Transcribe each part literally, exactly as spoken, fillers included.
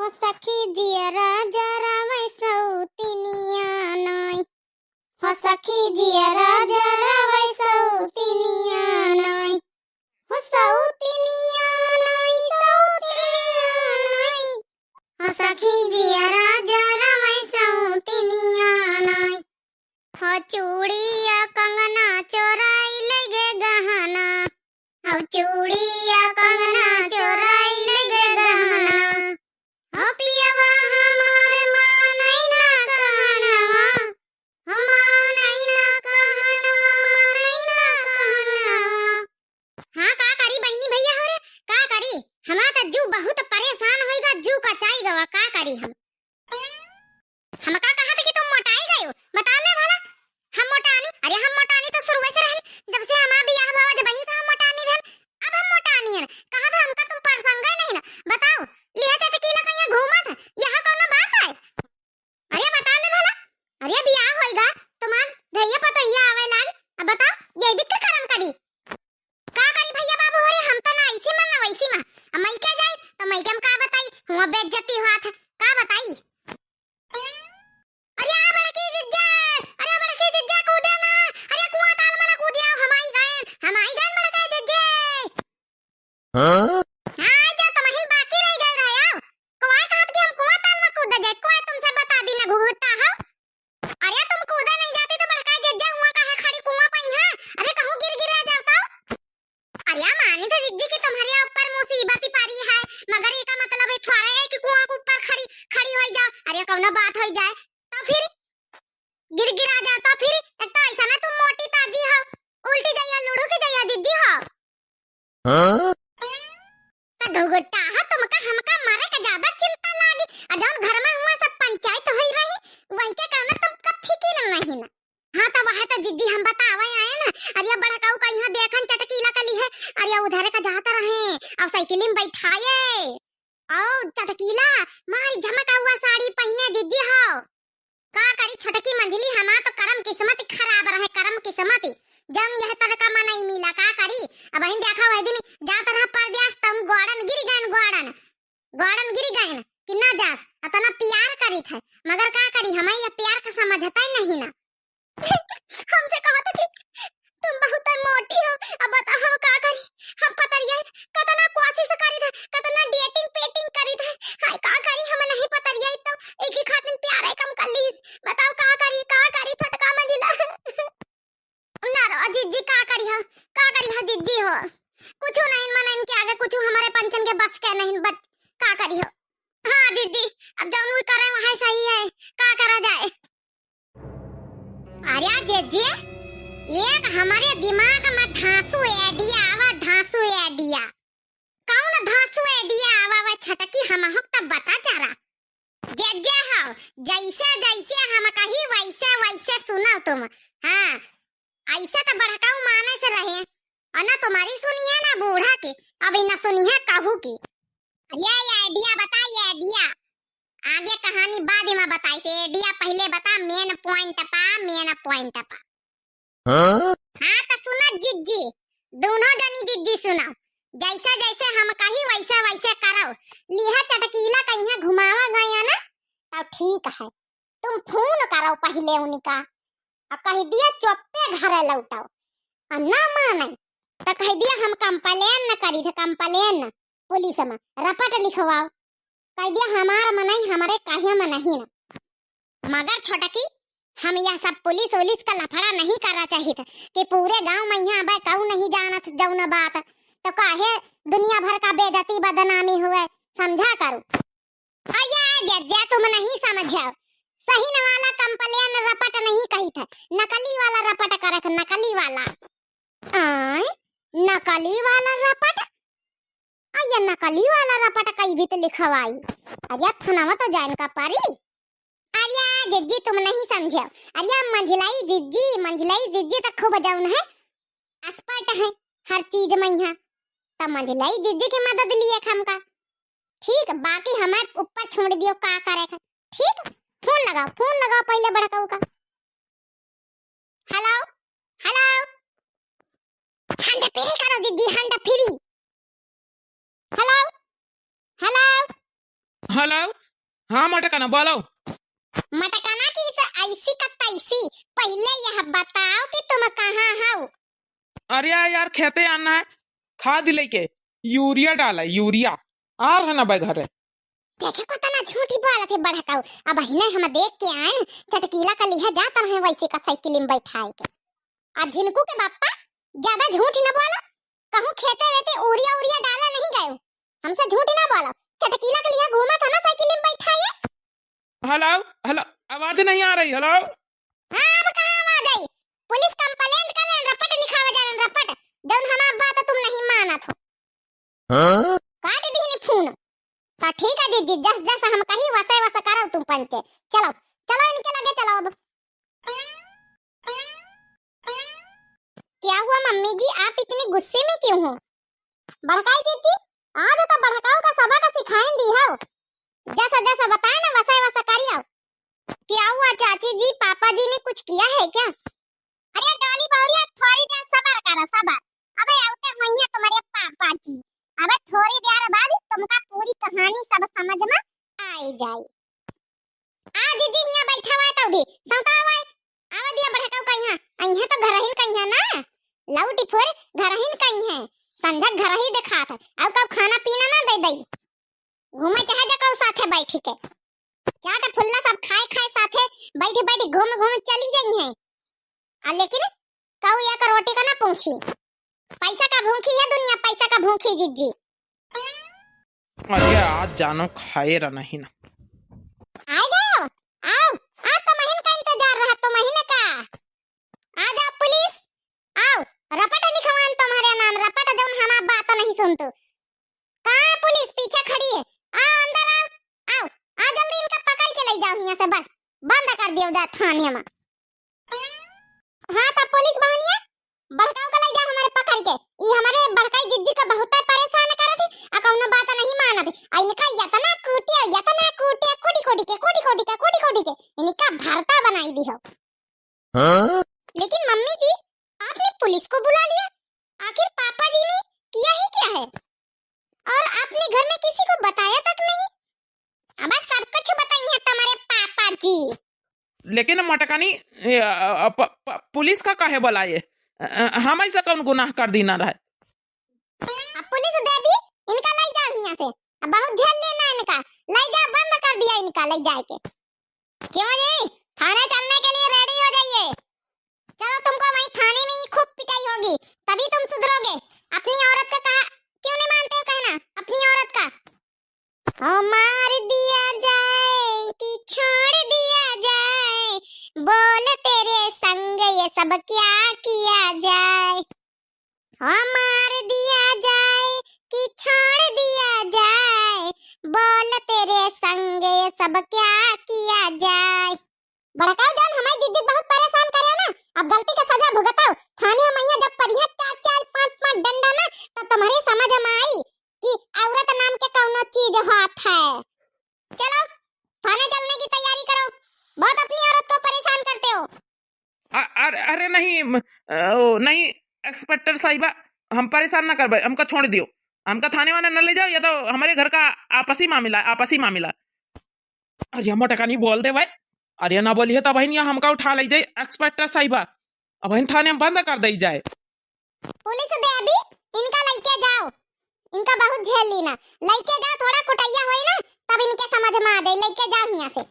हो सखी जियरा जरावै सौतिनिया नाई। हो सखी जियरा जरावै सौतिनिया नाई। हो सौतिनिया नाई, सौतिनिया नाई। हो सखी जियरा जरावै सौतिनिया नाई। हो चूड़िया कंगना चोराई लगे गहना। हो चूड़िया कंगना चोराई लगे गहना। हो पियवा हमार मानै ना कहनवा। हो मानै ना कहनवा, मानै ना कहनवा। हाँ, का करी बहिनी भइया हो रे, का करी? हमार त जू बहुत परेसान होइगा, जू कचाई गवा, का करी हम? हमका कहत कि तुम मोटाई गयो, बताओ ले भला। हम मोटानी? अरे हम मोटानी तो शुरुए से रहन, जब से हमार बियाह भवा, जबहिन से हम मोटानी रहन, अब हम मोटानी हन। कहत हमका तुम परसंगै नहीं ना, बताओ। लिहा चटकीला कहिया घूमत है, यह कौनो बात है? अरे बता ले भला, अरे बियाह होइगा, तुम्हार धैया पतोहिया आवे लाग, अब बताओ, ये भी के करम करी? का करी भइया बाबू हो रे, हम तो ना ऐसी मन ना वैसी मन, अब मइके जाई तो मइके हम का बताई, हुआ बेइज्जती हुआ था, का बताई? अरे आ बड़की जिज्जा, अरे बड़की जिज्जा कूदे ना, अरे कुआं ताल में ना कूदिया, हम आई गए, हम आई गए बड़की जिज्जे। हाँ? हाँ, जा तुमहिन बाकी रह गए रहे आओ। कुआं कहत कि हम कुआं ताल में कूद जाए, कुआं तुमसे बता दी ना घुघुट्टा हो। अरे तुम कूदे नहीं जाती तो बड़का जिज्जा हुआ काहे खड़ी कुआं पई है? अरे कहूँ गिर गिरा जाओ तो। अरे मानी तो जिज्जी कि तुम्हारे ऊपर मुसीबत ही पड़ी है, मगर ये का मतलब है थोड़ा है कि कुआं के ऊपर खड़ी, खड़ी हो जाओ, अरे कौनो बात हो जाए तो फिर गिर गिरा जाओ तो फिर एक तो ऐसा ना तुम मोटी ताजी हो, उल्टी जाइया लुढ़ुक जाइया जिज्जी हो। हाँ? तो घुघुट्टा हो, तुमका हमका मारे का ज्यादा चिंता लागी। आ जौन घर में हुआ सब पंचायत होई रही, वही के कारण तुमका फिकिर नहीं ना। हाँ, तो वह तो जिज्जी हम बतावे आए ना। अरे बड़काऊ का यहाँ देखन चटकीला कली है, अरे उधर का जाता रहे और साइकिल में बैठाए। और चटकीला मारी झमका हुआ साड़ी पहिने जिज्जी हो। का करी छोटकी मंझली, हमार तो करम किस्मत खराब रहे, करम किस्मत। जौन यह तरह का मनई मिला, का करी? अबहिन देखा वह दिन जात रहा परदेस, तम गोड़न गिर गयन, गोड़न, गोड़न गिर गयन कि ना जास, अतना प्यार करी थे, मगर का करी, हमें ये प्यार का समझता ही नहीं ना। हमसे कहा था कि तुम बहुत मोटी हो, अब बताओ हम का करी? हम पतरिया कतना कोशिश करी था, कतना dating पेटिंग करी था, हाय का करी, हम नहीं पतरिया तो एक ही खातिर प्यारे कम कर ली। बताओ का करी, का करी छोटका मंझिला? ना रो जिज्जी, का करी हो, का करी हो जिज्जी हो, कुछ नहीं मन इनके आगे, कुछ हमारे पंचन के बस के नहीं बच, का करी हो? हाँ जिज्जी, अब जौन वो करे वही सही है, का करा जाए? अरे जिज्जी, एक हमारे दिमाग में धांसू idea आवा, धांसू idea। कौन धांसू idea आवा वा छटकी, हम हम तब बता जरा। जिज्जी हो, जैसे जैसे हम कही वैसे वैसे सुनो तुम। हाँ, ऐसे तो बड़काऊ माने से रहे, और ना तुम्हारी सुनी है ना बूढ़ा की, अब ना सुनी है कहू की। ये idea बता, ये idea। आगे कहानी बाद में बताई से, idea पहले बता, main point पा, main point पा। हाँ? हाँ, तो सुना जिज्जी, दोनों जनी जिज्जी सुना, जैसे जैसे हम कही वैसे वैसे करो। लिहा चटकीला कहीं घुमावा गया ना, तब ठीक है। तुम फोन करो पहले उनका, आ कह दिया चुप्पे घरे लौटाओ, आ ना माने तो कह दिया हम complain न करी थे, complain पुलिस में रपट लिखवाओ, कह दिया हमार मनई हमरे काहे में नहीं ना। मगर छोटकी, हम यह सब पुलिस उलिस का लफड़ा नहीं करा चाहित कि पूरे गांव में यहाँ अब कऊ नहीं जानत जौन बात, तो काहे दुनिया भर का बेइज्जती बदनामी हुए, समझा करू। अरे जज्जा, तुम नहीं समझो, सही न वाला complain रपट नहीं कही था, नकली वाला रपट करत, नकली वाला। आय, नकली वाला रपट? अरे नकली वाला रपट कई भी तो लिखवाई। अरे थनवा तो जान का परी। अरे जिज्जी, तुम नहीं समझो। अरे मंझलाई जिज्जी, मंझलाई जिज्जी तो खूब जौन है, expert है हर चीज में यहाँ। तो मंझलाई जिज्जी की मदद लिए हमका। ठीक, बाकी हमारे ऊपर छोड़ दियो का करे का। ठीक, फोन लगाओ, फोन लगाओ पहले बड़काऊ का। Hello, hello। Hands free करो जिज्जी, hands free। Hello, hello। हेलो, हाँ मटकना, बोलो। मटकना की से ऐसी का तैसी, पहिले यह बताओ कि तुम कहाँ हो? अरे यार, खेते आना है, खाद लेके, यूरिया डाला, यूरिया। आर है ना बे घरे। देखे को तना झूठी बोलत है बड़काऊ। अबहिने हम देख के आएन, चटकीला का लिहा जात रहे वैसे का साइकिल में बैठाए के। आ झिनकू के बापा, ज्यादा झूठ न बोलो। कहूँ खेते वेते यूरिया, यूरिया डाला नहीं गयो। हमसे झूठ ना बोलो। चटकीला के लिहा घूमत है ना साइकिल में बैठाए। हेलो, हेलो, आवाज नहीं आ रही, हेलो। हाँ, अब कहाँ आवाज आई? पुलिस complaint करे, रपट लिखावे जाए, रपट। जौन हमार बात तुम नहीं मानत हो। हाँ? काट दीहनी फोन। तो ठीक है जिज्जी, जस जस हम कही वसे वसे करो तुम पंचे। चलो, चलो इनके लगे चलो अब। क्या हुआ मम्मी जी, आप इतनी गुस्से में क्यों हो? बड़काई जिज्जी, आज तो बड़काऊ का सबक सिखाइन दिहो। जैसा जैसा बताए ना वैसा वैसा करियो। क्या हुआ चाची जी, पापा जी ने कुछ किया है क्या? अरे डोली बहुरिया, थोड़ी देर सबर करो, सबर। अबे आउते होइहैं तुम्हारे पापा जी। अबे थोड़ी देर बाद तुमका पूरी कहानी सब समझ में आई जाई। आ जिज्जी हियाँ बैठा हुआ है तौधी, सौता हुआ है। आवा दिया बड़काऊ कइहाँ, अइहैं तो घरहिन कइहाँ ना। लौटी फोर घरहिन कइहैं, संझक घरही देखात है। आउ कउ खाना पीना ना दे दई। घूमे चाहे जा कउ साथे बैठी के। चाट फुल्ला सब खाए खाए साथे बैठी बैठी घूम घूम चली जइहैं। आ लेकिन कउ एक रोटी का ना पूछी। पैसा का भूखी है दुनिया, पैसा का भूखी जिज्जी। अरे आज जानो खाए रहा नहीं ना। आ गए हो? आओ, आज तो महीन का इंतजार रहा, तो महीने का। आ जाओ पुलिस, आओ, रपट लिखवान तुम्हारे नाम, रपट जौन हमार बात नहीं सुनतू। कहाँ पुलिस पीछे खड़ी है? आओ अंदर आओ, आओ, आ जल्दी इनका पकड़ के ले जाओ हियाँ से, बस बंद कर दियो जा थाने में। हाँ, तब पुलिस बहनिया, बड़काऊ का ले जा हमारे पकड़ के। ई हमारे बड़काई जिज्जी का बहुत परेशान करत ही, आ कौनो बात नहीं मानत ही। आ इनका यतना कूटिया, यतना कूटिया, कूटी कूटी के, कूटी कूटी के, कूटी कूटी के, इनका भरता बनाई दिहो। हाँ? लेकिन मम्मी जी, आपने पुलिस को बुला लिया, आखिर पापा जी ने किया ही क्या है? और आपने घर में किसी को बताया तक नहीं। अब सब कुछ बताई है तुम्हारे पापा जी। लेकिन मटकनी, ए, अ, अ, प-, प-, पुलिस का काहे बुलाए? अ, अ, हम ऐसा कौन गुनाह कर दीना रहे? अब पुलिस देवी, इनका ले जाओ हियाँ से। अब बहुत झेल लेना इनका, ले जाओ, बंद कर दिया इनका ले जाए के। क्यों जी, थाने चलने के लिए ready हो जाइए। चलो, तुमको वहीं थाने में ही खूब पिटाई होगी, तभी तुम सुधरोगे। अपनी औरत का कहा क्यों नहीं मानते हो कहना, अपनी औरत का? ओ मार दिया जाए कि छोड़ दिया जाए, बोल तेरे संग ये सब क्या किया जाए। ओ मार दिया जाए कि छोड़ दिया जाए, बोल तेरे संग ये सब क्या किया जाए। बड़काऊ जान, हमारी जिज्जी बहुत परेशान करे ना, अब गलती का सजा भुगताओ। थाने में यहाँ जब परिहत चार चार पाँच पाँच डंडा ना, तब तुम्हारी समझ में आई कि औरत नाम के कौनो चीज होत है। चलो, थाने चलने की तैयारी करो, बहुत अपनी औरत को परेशान करते हो। अ-, अरे, अरे नहीं, म-, अ, ओ, नहीं, इंस्पेक्टर साहिबा, हम परेशान ना करबे, हमका छोड़ दियो, हमका थाने वाने न ले जाओ, ये तो हमारे घर का आपसी मामला है, आपसी मामला। अरे मटकनी बोल दे भाई, अरे ना बोली है तो बहन, यहाँ हमका उठा ले जाए इंस्पेक्टर साहिबा, अब बहन थाने में बंद कर दे जाए। पुलिस देवी, इनका लइके जाओ, इनका बहुत झेल ली ना, लइके जाओ, थोड़ा कुटैया होई ना, तब इनके समझ में आ जाए, लइके जाओ यहाँ से।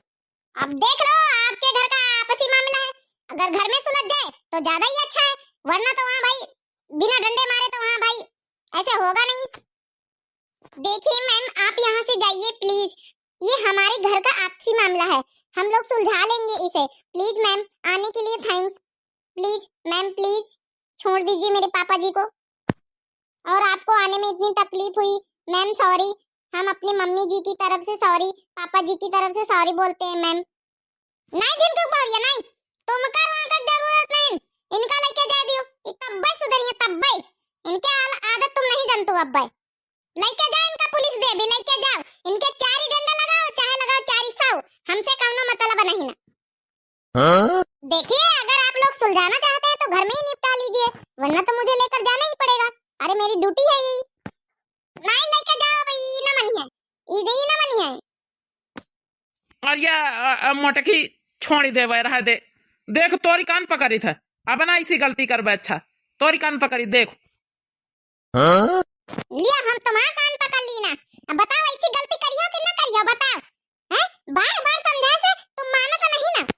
अब देख लो, आपके घर का आपसी मामला है, अगर घर में सुलझ जाए तो ज्यादा ही अच्छा है, वरना तो वहाँ भाई बिना डंडे मारे तो वहाँ भाई ऐसे होगा नहीं। देखिए मैम, आप यहाँ से जाइए प्लीज, ये हमारे घर का आपसी मामला है, हम लोग सुलझा लेंगे इसे। प्लीज मैम, आने के लिए थैंक्स। प्लीज मैम, प्लीज छोड़ दीजिए मेरे पापा जी को। और आपको आने में इतनी तकलीफ हुई मैम, सॉरी। हम अपनी मम्मी जी की तरफ से सॉरी, पापा जी की तरफ से सॉरी बोलते हैं मैम। नहीं जिनके ऊपर ये नहीं, तुमका रोवे का जरूरत नहीं, इनका लइके जाए दियो, ये तब्बे सुधरिए तब्बे, इनके आल-, आदत तुम नहीं जानते हो अब्बे। लइके जाओ इनका पुलिस देवी, लइके जाओ, इनके चारी डंडा लगाओ, चाहे लगाओ चारी सौ, हमसे कौनो मतलब नहीं ना। हाँ? देखिए, अगर आप लोग सुलझाना चाहते हैं तो घर में ही निपटा लीजिए, वरना तो मुझे लेकर जाना ही पड़ेगा। अरे मेरी ड्यूटी है यही। नहीं लइके जाओ भाई, ई ना मनी है, ई नहीं ना मनी है। अरे या, अ, अ, मोटकी छोड़ी देवे, रह दे। देख, तोरी कान पकड़ी था, अब ना ऐसी गलती करबे। अच्छा, तोरी कान पकड़ी, देख। लिया, हम तुम्हार कान पकड़ ली ना। अब बताओ, ऐसी गलती करियो कि ना करियो, बताओ। हैं? बार बार समझा से तुम मानत नहीं ना।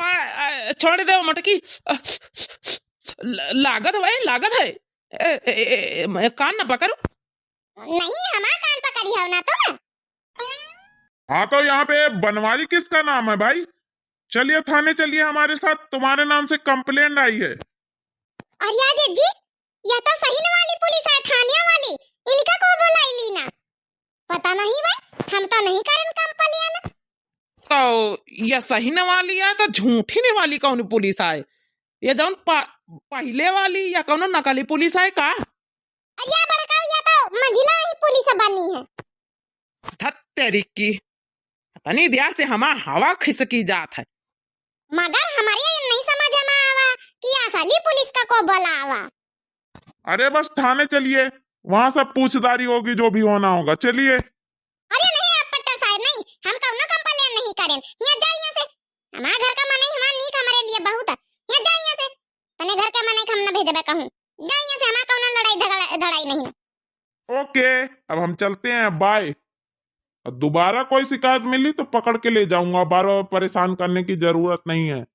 आ, आ, छोड़ दे मोटकी। आ, ल-, लागत है भाई, लागत है। ए, ए, ए, ए, मैं कान ना पकड़ू। नहीं, हमार कान पकड़ी हो ना तुम। हाँ, तो यहाँ पे बनवारी किसका नाम है भाई? चलिए थाने चलिए हमारे साथ, तुम्हारे नाम से कंप्लेंट आई है। अरे या जज्जी, यह तो सही न वाली पुलिस है, थाने वाली। इनका को बुलाई ली ना? पता नहीं भाई, हम तो नहीं करन कंप्लेन। तो यह सही न वाली है तो झूठी न वाली कौन पुलिस आए? ये जौन प-, पहले वाली या कौनो नकली पुलिस आए का? अरे या बड़का, या तो मंझिला ही पुलिस बनी है। धत तेरी की, तनी देर से हमा हवा खिसकी जात है। मगर हमारे ये नहीं समझ में आवा कि असली पुलिस का को बुलावा। अरे बस थाने चलिए, वहाँ सब पूछदारी होगी, जो भी होना होगा। चलिए। अरे नहीं, आप पट्टर साहब नहीं, हम कौनो कंप्लेन नहीं करें। यहाँ जा यहाँ से, हमारे घर का मनई हमार नीक हमारे लिए बहुत है। यहाँ जा यहाँ से, अपने घर के मनई के हम न भेजबे कहूँ। जा यहाँ से, हमार कौनो लड़ाई झगड़ा, झड़ाई नहीं। ओके, अब हम चलते हैं, बाय। और दोबारा कोई शिकायत मिली तो पकड़ के ले जाऊंगा, बार बार परेशान करने की जरूरत नहीं है।